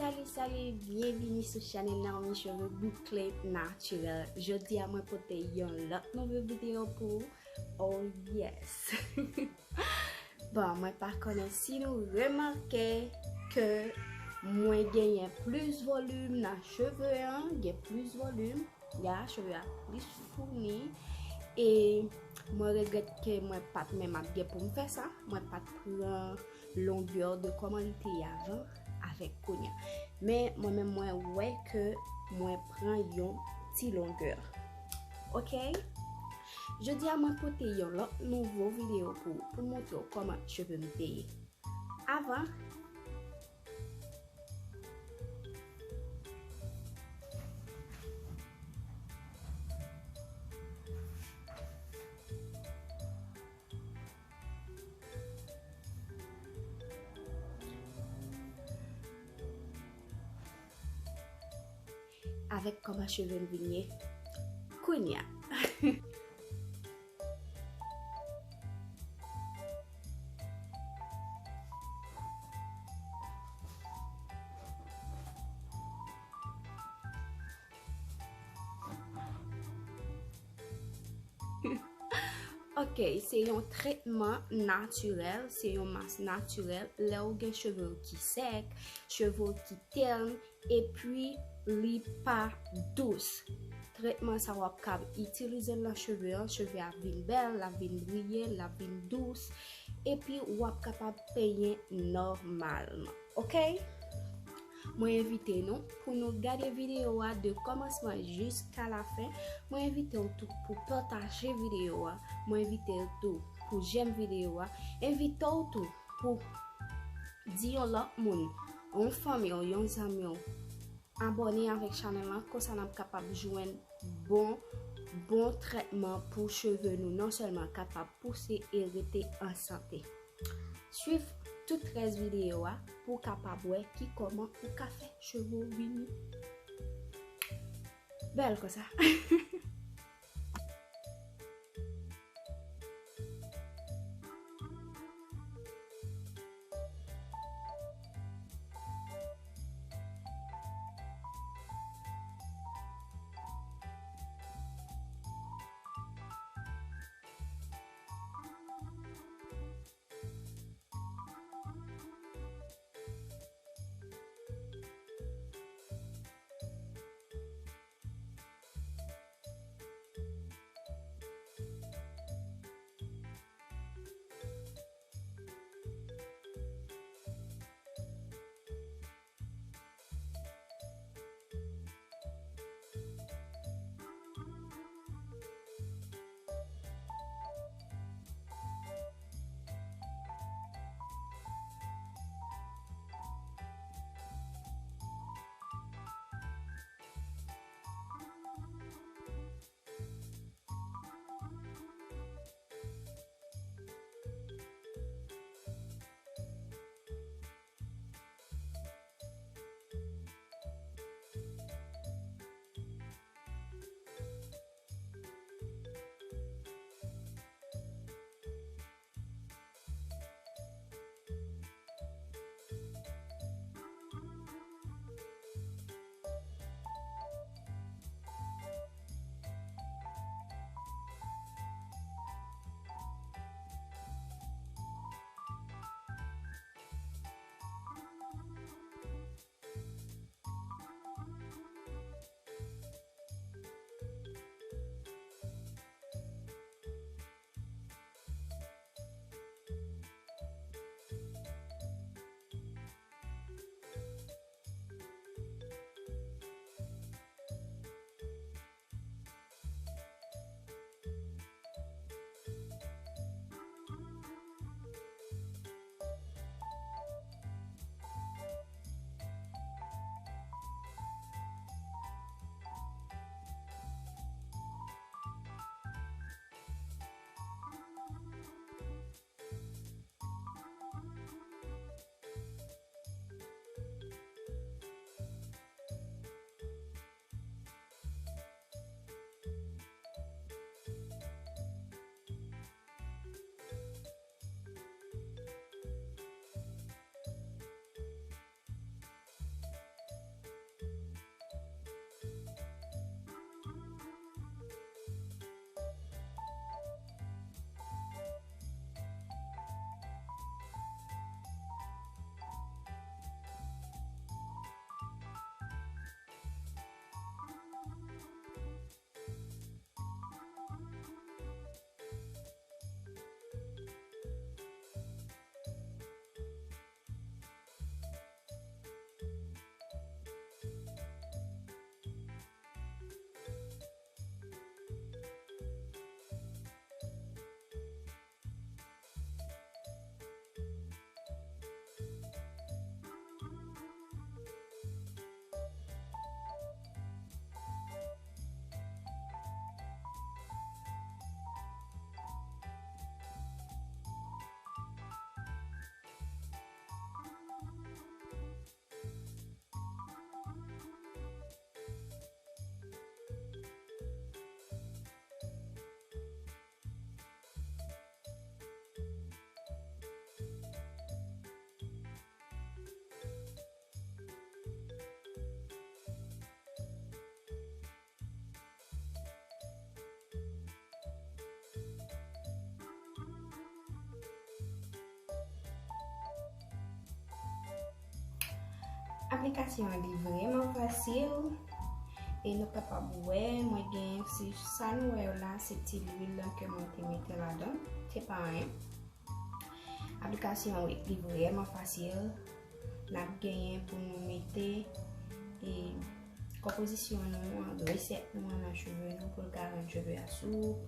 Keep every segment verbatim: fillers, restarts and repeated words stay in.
Salut, salut, byenvini sou chanèl Naomi Cheveux Bouclés Naturels. Jodi a mwen pote yon lòt nouvo videyo pou ou. Oh yes! Bon, mwen pa konnen si nou remake ke mwen genyen plis volim nan cheve an, gen plis volim. Ya, cheve a plis founi. E mwen regrèt ke mwen pa t menm ap gen pou m fè sa. Mwen pa t pran longè de kòman li te ye avan avèk kounye a. Men mwen menm mwen wè ke mwen pran yon ti longè. Oke? Jodi a mwen pote yon lòt nouvo videyo pou, pou montre w kòman cheve m te ye. Avan, avèk kòman cheve m vin ye kounye a. Ok, se yon tretman natirèl, se yon mas natirèl. Lè w gen cheve w ki sèk, cheve w ki tèn, epi li pa dous. Tretman sa w ap kab itilize l nan cheve an, cheve a vin bèl, l ap vin briyan, l ap vin dous, epi w ap kapab penyen nòmalman. Ok? Mwen envite nou pou nou gade videyo a de kòmansman jiska lafen. Mwen envite w tou pou pataje videyo a. Mwen envite w tou pou jèm videyo a. Envite w tou pou di yon lòt moun, yon fanmi w, yon zanmi w, abòne avèk chanèl lan, konsa n ap kapab jwenn bon, bon trètman pou cheve nou non sèlman kapab pouse e rete an sante. Swiv tout rès videyo a pou w kapab wè ki kòman ou ka fè cheve w vini bèl konsa. Aplikasyon an li vrèman fasil e nou kapab wè mwen gen si sa nou wè yo la se ti lwil lan ke mwen te mete ladan, se pa anyen. Aplikasyon an li vrèman fasil. N ap genyen pou nou mete e konpozisyon nou an, resèt nou an nan cheve nou pou l ka rann cheve a soup.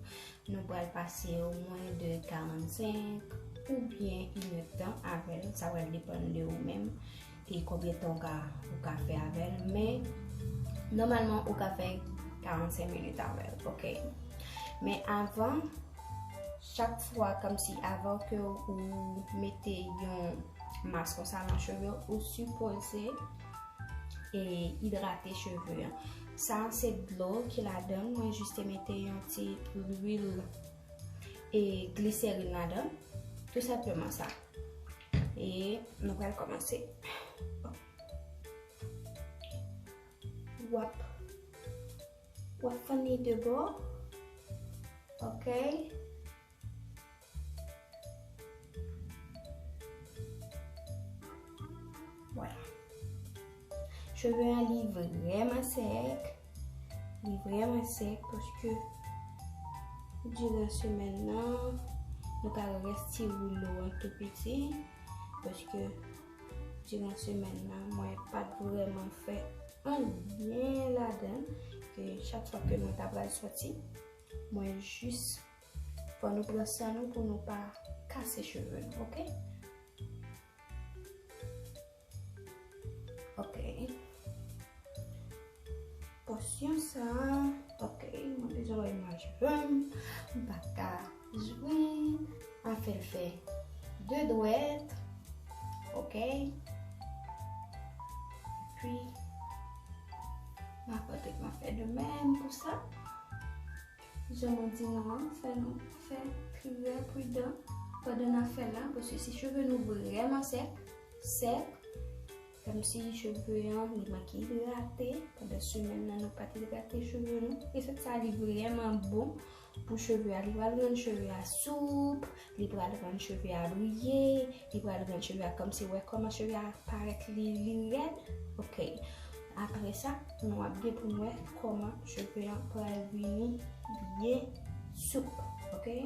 Nou pral pase omwen de karannsenk oubyen inèdtan avè l. Sa pral depann de ou menm e konbyen tan ou ka, ou ka fè avè l. Men, nòmalman, ou ka fè karannsenk minit avè l, oke? Men avan, chak fwa, kòmsi avan ke ou mete yon mas konsa nan cheve, ou sipoze e idrate cheve an. Sa se dlo ki ladan l. Mwen jis te mete yon ti lwil e gliserin ladan l. Tou senpleman sa. E nou pral kòmanse. W ap, w ap fann li de bò. Oke. Vwala. Cheve an li vrèman sèk. Li vrèman sèk paske diran semèn nan, nou ka rès ti woulo an tou piti. Paske diran semèn nan, mwen pa t vrèman fè anyen ladan l. Ke chak fwa ke nou ta pral sòti, mwen jis fò nou pran san nou pou nou pa kase cheve nou, oke? Oke. Pòsyon sa, oke, mwen bezwen wè imaj cheve m, m pa ka jwenn, m a fè l fè de dwèt, oke? Epi, m a panse ke m a fè de menm pou sa. Jan mwen di nou an, fè nou fè trè pridan pandan n ap fè l la, paske si cheve nou vrèman sèk, sèk, kòmsi cheve an li manke idrate, pandan semèn nan nou pa t idrate cheve nou, resèt sa li vrèman bon pou cheve a, li pral rann cheve a soup, li pral rann cheve a briye, li pral rann cheve a kòmsi, wè kòman cheve a parèt li, li rèd. Oke. Apre sa, nou ap gen pou n wè kòman cheve an pral vini byen soup. Oke?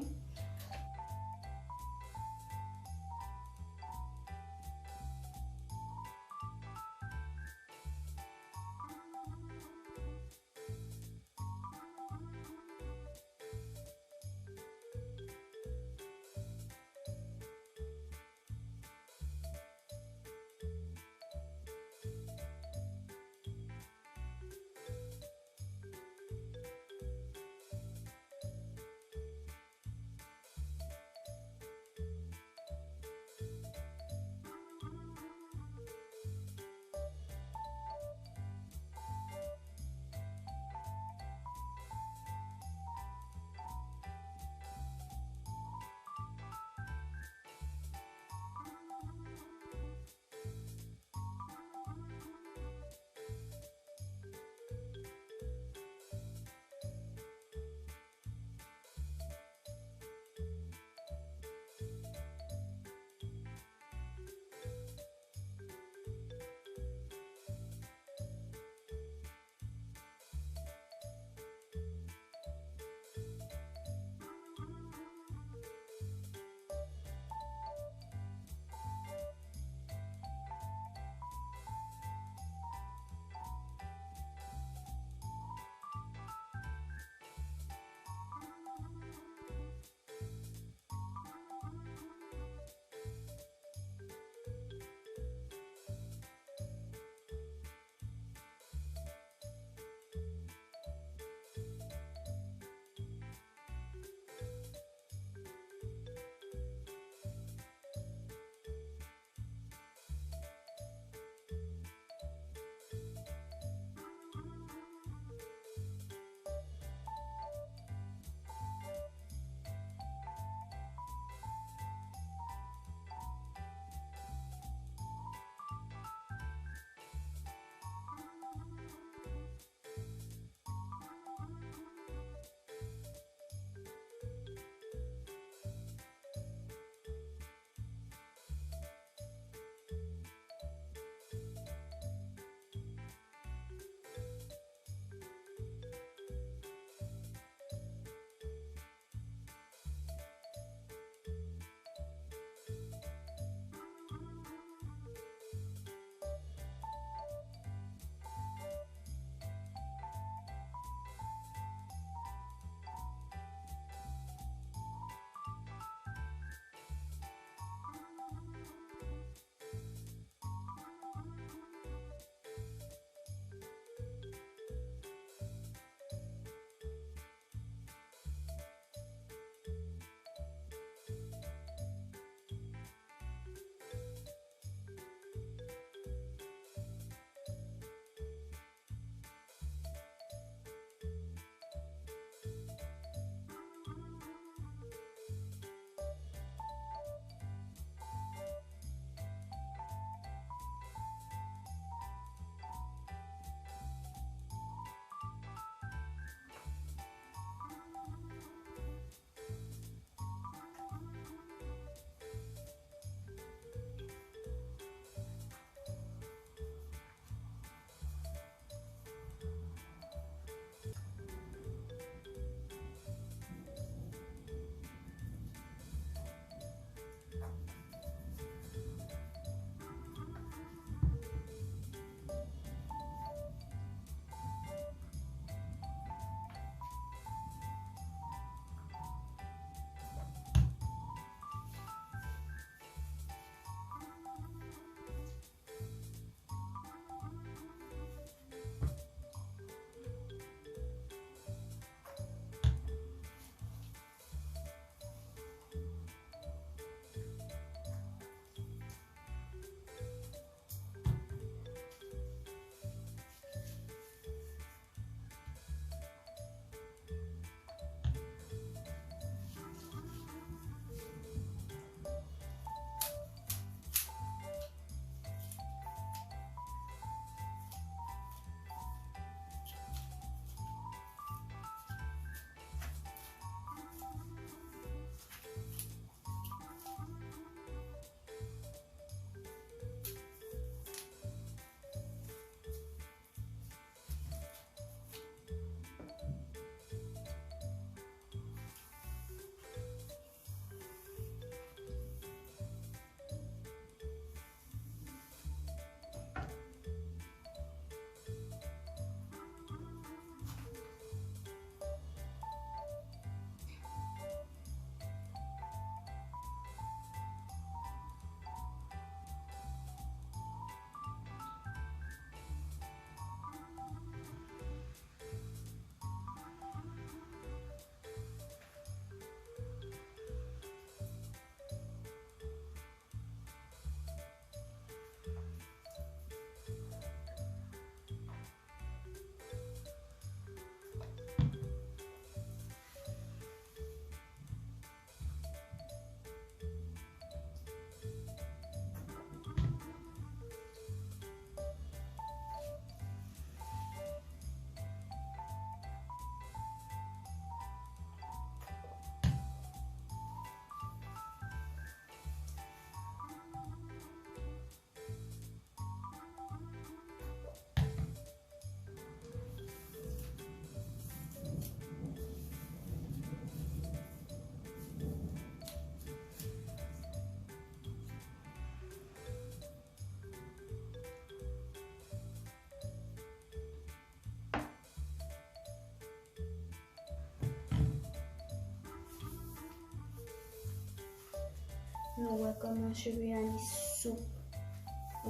Nou wè kòman cheve a li soup.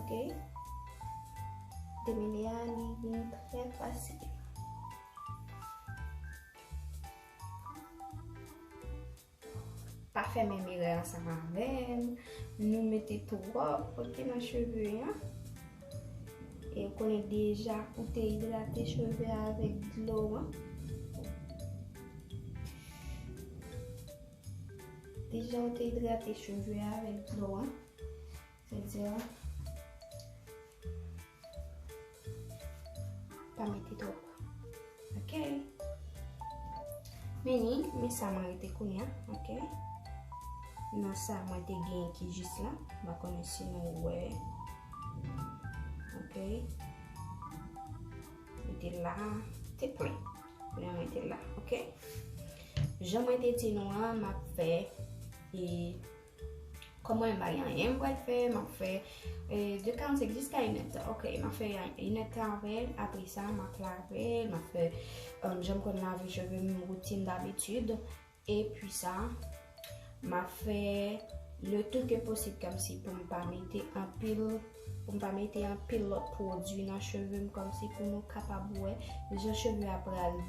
Ok? Demele a li vin trè fasil. Pa fè menm erè ansanm avè m. Nou mete twòp, ok, nan cheve a. E ou konnen deja ou te idrate cheve a avèk dlo an. Deja ou te idrate cheve a avèk dlo an. Sèdi a, pa mete twòp. Ok. Men ni, men sa mwen rete kounye a. Ok. Nan sa mwen te gen ki jis la. M pa konnen si nou wè. Ok. Mete la. Te plen. Kounye a mwen te la. Ok. Jan mwen te di nou an, m ap fè e kòman m bay anyen m pral fè, m ap fè e, de karannsenk jiska inèdtan. Ok, m ap fè inèdtan avè l. Apre sa, m ap lave l, m ap fè um, jan m konn lave cheve m, woutin dabitid. Epi sa, m ap fè le tou ke posib kòmsi pou m pa mete anpil, pou m pa mete anpil lòt pwodui nan cheve m, kòmsi pou nou kapab wè jan cheve a pral